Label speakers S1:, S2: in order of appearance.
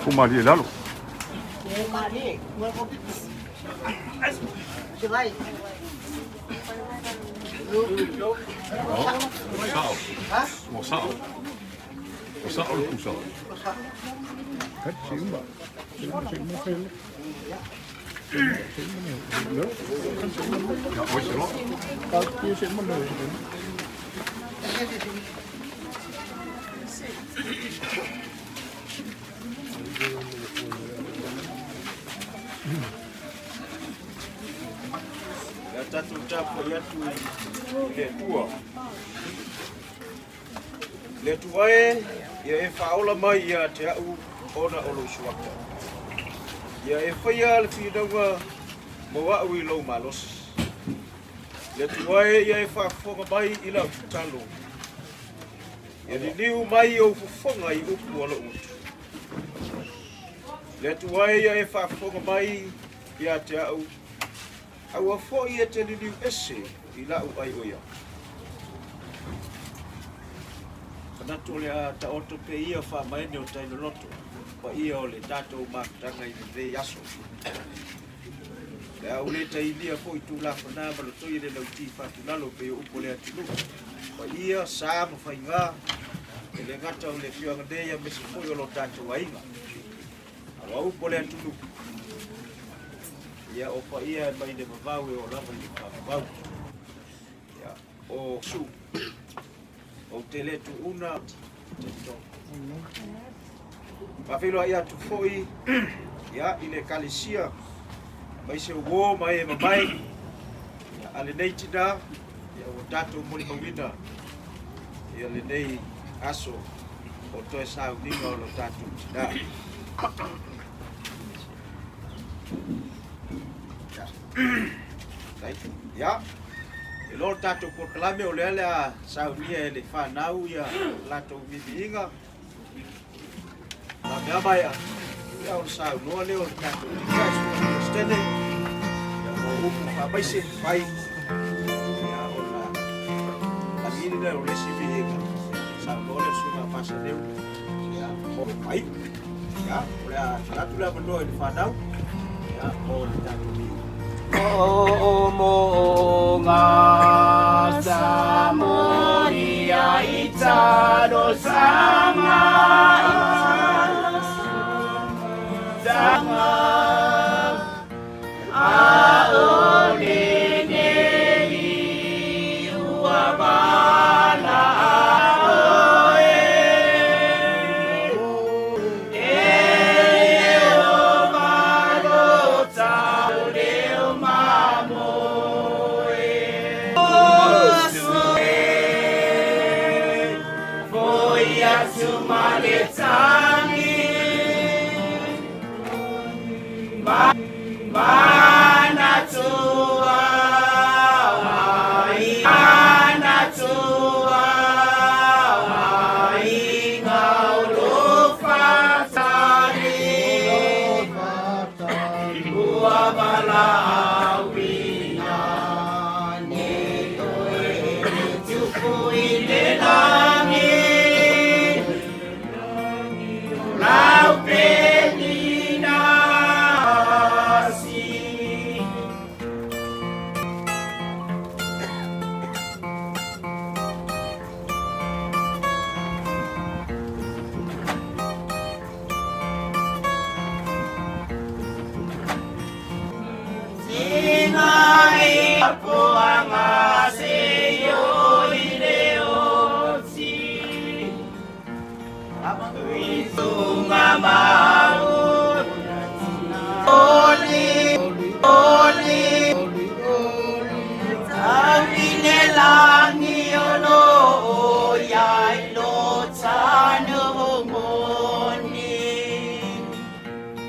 S1: Fu malie i lalo. Ua sao. Ua sao. Ua sao le pusa. Ia, oi se loa.
S2: Ia tatou tapuai atu i le Atua. Le Atua e, ia e faaola mai ia te au ona o lou suafa. Ia e faia le finauga mo au i lou malosi. Le Atua e, ia e faafofoga mai i lau tatalo. Ia liliu mai ou fofoga i upu a lou gutu. Le Atua e, ia e faafofoga mai ia te au, aua foi e te liliu ese i lau aioia. Manatu o le a taoto pea ia faamaene o tai loloto paia o le tatou mafutaga i lenei aso. Le a ou le tailia foi Tulafono ma lotoi le lauti fatulalo pei o upu o le atunuu. Paia, sa ma faiga, e le gata o le afioaga nei aemaise foi o lo tatou aiga. Aua upu o le atunuu, ia o paia e mai le vavau e oo lava i le faavavau. Ia, o su, ou te le tuuna te Faafeiloai atu foi ia, i le Ekalesia, aemaise o uo ma e mamae, ia, a lenei tinā, ia, ua tatou molimauina ia lenei aso o toe sauniga o lo tatou tinā. Ia, e loa le tatou polokalame o lea le a saunia e le whanau ia latou mimiiga. La mea mai a, ia o le saunoa lea o le tatou tika e suna Presidente. Ia o upu whaamaise, whai, ia o la lagini lea o le isi miiga. Saunoa lea suna Pasaneu, ia o mai. Ia, o le a atu le avanoa i le whanau, ia o le tatou miiga.
S3: O mo ngā sa moria i taro sanga sanga a o le nei ua bala oe e o malota leo mamoe Foi atu ma le tangi manatua ai manatua ai ngau lo fatani ua balauina nei oe tupu i le langi lau penina si. Sinai poanga se yo i le oti. Tunga ma